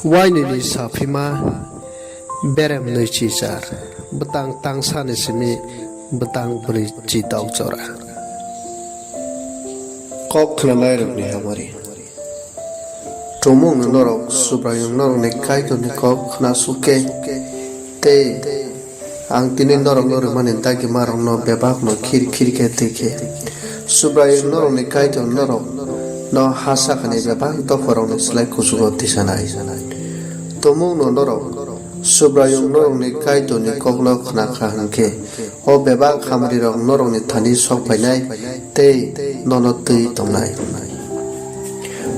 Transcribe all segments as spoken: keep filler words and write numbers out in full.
Wainini saphima berem nwi chichar, bwtang tangsani simi bwtang bwrwi chidok jora. Kok khnanairokni hamari. Tumungno norok Subraiyung norokni Kaitorni kok khnasuk khe, tei ang tini norokno rwmani dagimarokno bebakno khir khir khe twi khe, Subraiyung norokni Kaitor norokno ha sakani bebak dopharokni slai kuchugo tisanai. Tumungno norok Subraiyung norokni Kaitorni kokno khna kha hwn khe, o bebak hamrirok norokni thani sok phainai tei nono twi tongnai.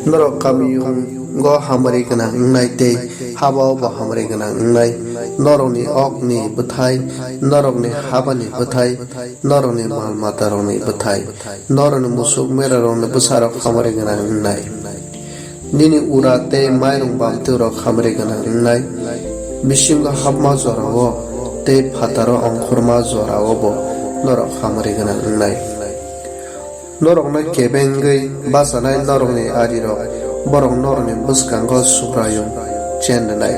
Norok kamiyungo hamari gwnang wngnai tei habao bo hamari gwnang wngnai. Norokni okni bwthai, norokni habani bwthai, norokni mal matarokni bwthai, norokni musuk merarokni bwsarok hamari gwnang wngnai. Nini ura tei mairung bamtwi rok hamari gwnang wngnai. Bisingo hapma jorao tei phataro ongkhorma jorao bo norok hamari gwnang wngnai. Norokno kebengwi bachanai norokni arirok, borok norokni bwskango Subraiyung chen rwnai.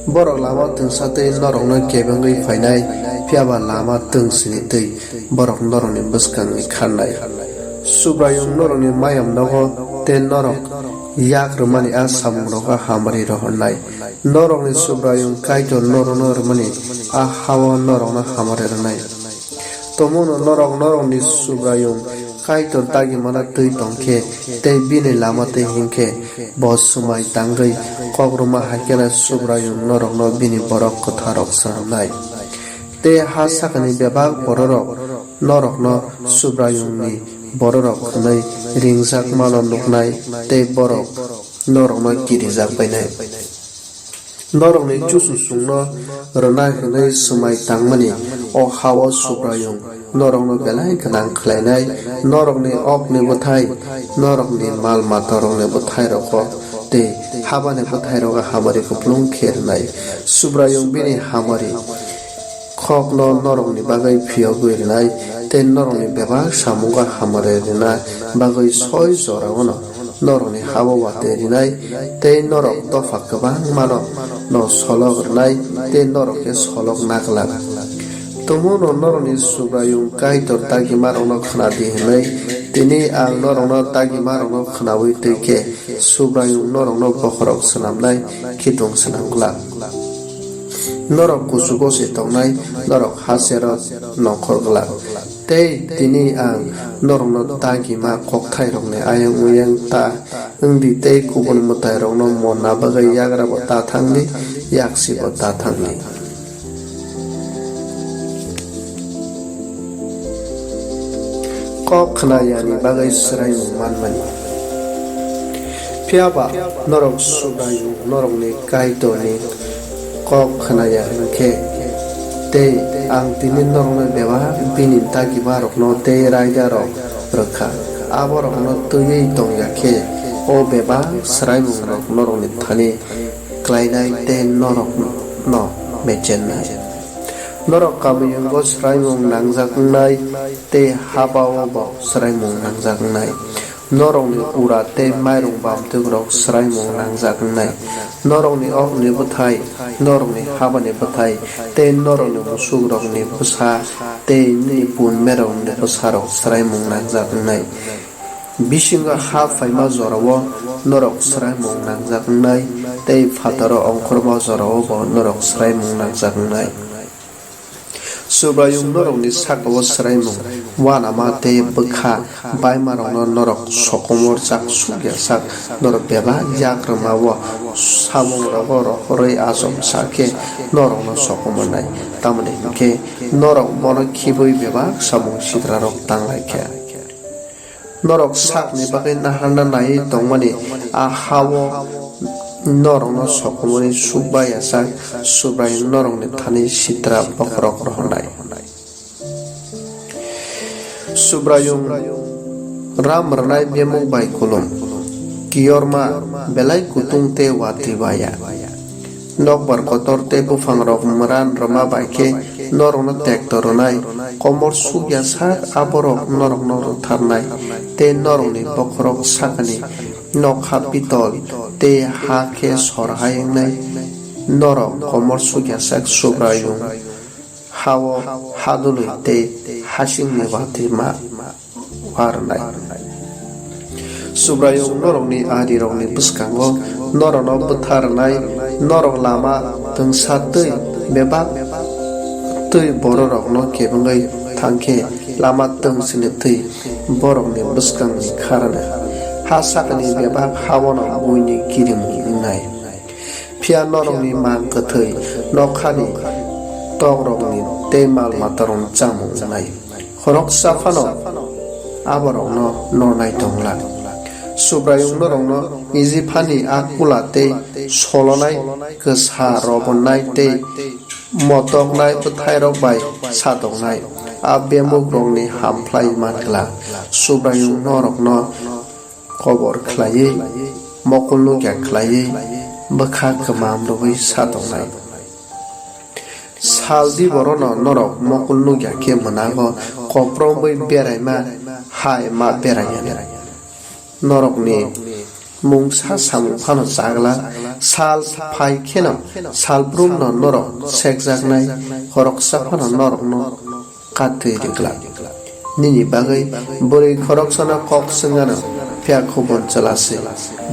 Borok lama twngsa twi norokno kebengwi phainai, phiya ba lama twng sini twi borok norokni bwskangni kharnai. Subraiyung norokni mayam nogo tei norok yak rwmani a samungrogo hamari rohornai. Norokni Subraiyung Kaitor norokno rwmani a hao norokno hamari rwnai. Tumungno norok norokni Subraiyung Kaitor dagimano twi tong khe tei bini lama twi him khe, bo swmai tangwi kok rwma hai kheno Subraiyung norokno bini borok kwtharrok swnamnai. Tei ha sakani bebak bororok norokno Subraiyungni bororok hwnwi ringjakmano nuknai tei borok norokno kirijak bainai. Norokni chuchusongno rwna hwnwi swmai tangmani o ha-o Subraiyung norokno belai gwnang khlainai, norokni okni bwthai, norokni mal matarokni bwthairokno tei habani bwthairogo hamari kupulung khe rwnai. Subraiyung bini hamari khokno norokni bagwi phiyogwi rwnai tei norokni bebak samungo hamari rwna bagwi soi joraono norokni ha-o watwi rwnai, tei norok dopha kwbangmano no solok rwnai, tei norok khe solok na glak. Tumungno norokni Subraiyung Kaitor dagimarokno khna di hwnwi, tini ang norokno dagimarokno khnaui twi khe Subraiyung norokno bokhorok swnamnai khitung swnam glak. Norok kuchugo se tongnai, norok ha sero nongkhor glak. Tei tini ang norokno dagima kokthairokni ayang uyang ta wng di tei kubun mwtairokno monna bagwi yagrabo ta thang di, yaksibo ta thang di. Kok khna yani bagwi swraimung manmani. Phiya ba norok Subraiyung norokni Kaitorni kok khna ya hwn khe, tei ang tini norokno bebak bini dagimarokno tei raidarok rwkha, aborokno twiwi tong ya khe, o bebak swraimungrok norokni thani klainai tei norokno mechennai. Norok kamiyungo swraimung nangjak wngnai tei habao bo swraimung nangjak wngnai. Norokni ura tei mairung bamtwikrok swraimung nangjak wngnai. Norokni okni bwthai, norokni habani bwthai tei norokni musukrokni bwsa tei nini bun merokni bwsarok swraimung nangjak wngnai. Bisingo ha phaima jorao norok swraimung nangjak wngnai, tei phataro ongkhorma jorao bo norok swraimung nangjak wngnai. Subraiyung norokni saka-o swraimung, uanama tei bwkha baimarokno norok sokomorjak suk ya sak, norok bebak yak rwma-o samungrogo rohorwi achomsa khe norokno sokomornai, tamoni hwn khe norok bono khibwi bebak samung sitrarok tang lai kha. Norok sakni bagwi naharna naiwi tongmani a ha-o norokno sokomorwi suk ba ya sak, Subraiyung norokni thani sitra bokhorok rohornai. Subraiyung ram rwnai bemuk bai kulum, kiyorma belai kutung tei watwi ba ya. Nokbar kotor tei buphangrok mwran rwma bai khe norokno tekto rwnai, komor suk ya sak aborok norokno rwtharnai, tei norokni bokhorok sakani nokha pitol tei ha khe sor hai wngnai. Norok komor sukya sak Subraiyung ha-o hadului tei hasingni watwi ma warnai. Subraiyung norokni arirokni bwskango norokno bwtharnai, norok lama twngsa twi bebak twi bororokno kebengwi thang khe lama twngsini twi borokni bwskangni kharana. Ha sakni bebak haono buini kirimung wngnai. Phiya norokni mang kwthwi nokhani tokrokni tei mal matarokni chamung wngnai. Khoroksa phano aborokno nornai tongla. Subraiyung norokno Ijiphani a kula tei solonai kwsa robonnai tei motoknai bwthairok bai satoknai a bemukrokni ham phlai man glak. Subraiyung norokno kobor khlaiwi, mokol nukya khlaiwi, bwkha kwmam rwui satoknai. Sal diborono norok mokol nukya khe mwnago koprobwi beraima hai ma beraiya. Norokni mungsa samung phano chagla, sal phai kheno salbrumno norok sekjaknai, khoroksa phano norokno katwi rwgla. Nini bagwi bwrwi khoroksano kok swngano, phiya khubun chwla se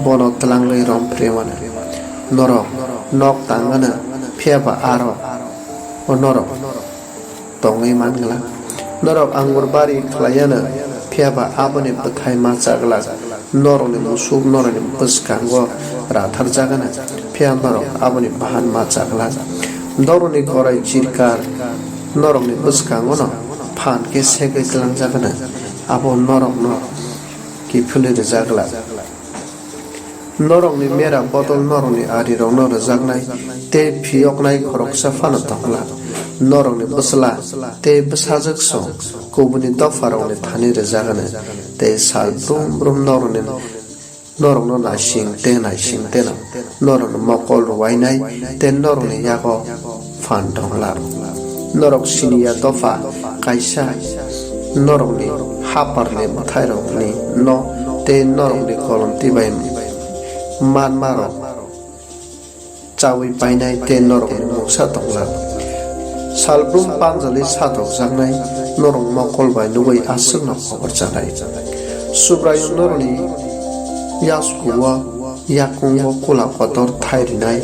bono twlangwi rom phre mano. Norok nok tangano, phiya ba aro o norok tongwi man glak. Norok angur bari khlaiano, phiya ba aboni bwthai ma cha glak. Norokni musuk norokni bwskango ratharjagana, phiya norok aboni bahan ma cha glak. Norokni korai chirkar norokni bwskangono phan khe segwi tlangjagana, abo norokno kiphilwi rwja glak. Norokni mera bodol norokni arirokno rwjaknai tei phiyoknai khoroksa phano tongla. Norokni bwsla tei bwsajwksong kubuni dopharokni thani rwjagana, tei sal brum brum norokni, norokno naising tei naising teno norokni mokol rwbainai tei norokni yago phan tongla. Norok siniya dopha kaisa norokni haparni bwthairokni no tei norokni kolomtwi bai manmarok chaui painai tei norokni mungsa tongla. Salbrum panjali satokjaknai norok mokol bai nugui aswkno khobor chanai. Subraiyung norokni yaskuo yakungo kula kotor thai rinai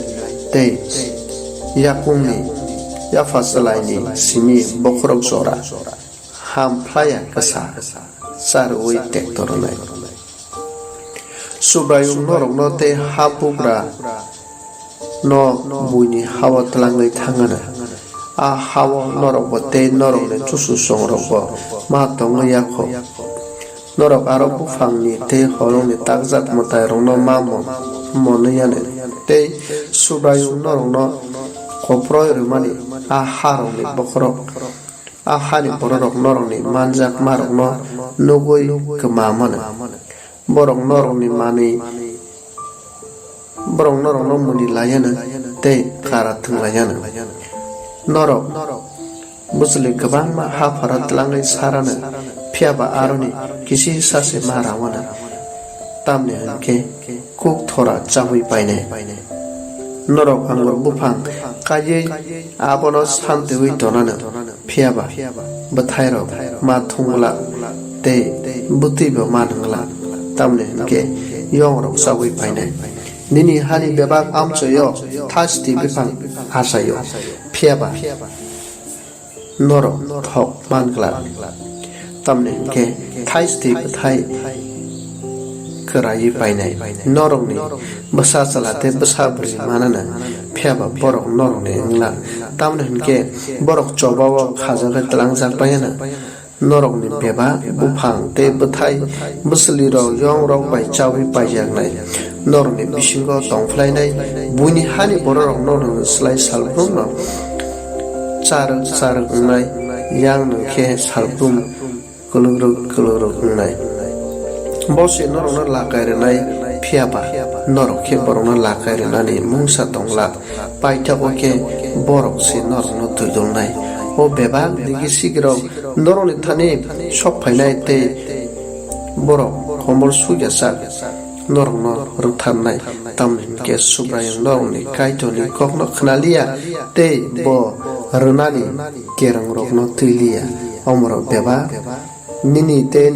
tei yakungni yapha chwlaini simi bokhorok jora ham phlaiya kwsa charwi tekto rwnai. Subraiyung norokno tei ha bugra no buini hao tlangwi thangana. A hao norokbo tei norokni chuchusongrokbo ma tongwi ya kho. Norok aro buphangni tei holongni takjak mwtairokno ma mon-, monwi yani. Tei Subraiyung norokno koproi rwmani a harokni bokhorok, a hani bororok norokni manjakmarokno nugwi kwma mano. Borok norokni manwi, borok norokno muni laiano tei kara thwng laiano. Norok bwchwlwi kwbangma ha phara tlangwi sarano, phiya ba aroni kisi sa se ma rwano, tamni hwn khe kuk thora chaui painai. Norok angur buphang kaiwi abono santiui tonano, phiya ba bwthairok ma thung glak tei bwtwibo ma nung glak, tamni hwn khe yongrok chaui painai. Nini hani bebak amchoio thaisiti buphang achaio, phiya ba norok thok man glak, tamni hwn khe thaisiti bwthai kwraiwi painai. Norokni bwsa chwla tei bwsa bwrwi manana, phiya ba borok norokni wng glak, tamni hwn khe borok chobao khajagwi tlangjak paiyano. Norokni bebak buphang tei bwthai bwchwlwirok yongrok bai chaui paijaknai. Norokni bisingo tong phlainai buini hani bororok norokni slai salbrumno charwk charwk wngnai, yang nung khe salbrum kwlwkrwk kwlwkrwk wngnai. Bo se norokno lakai rwnai, phiya ba norok khe borokno lakai rwnani mungsa tong glak. Paithago khe borok se norokno twidulnai. O bebak digi sigirok norokni thani sok phainai tei borok komor sugya sak norokno rwktharnai, tamni hwn khe Subraiyung norokni Kaitorni kokno khna liya tei bo rwnani kerongrokno twi liya. Omorok bebak nini tei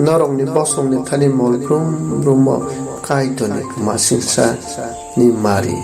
norokni bosongni thani mol brum brumo Kaitorni kwmasingchani mari.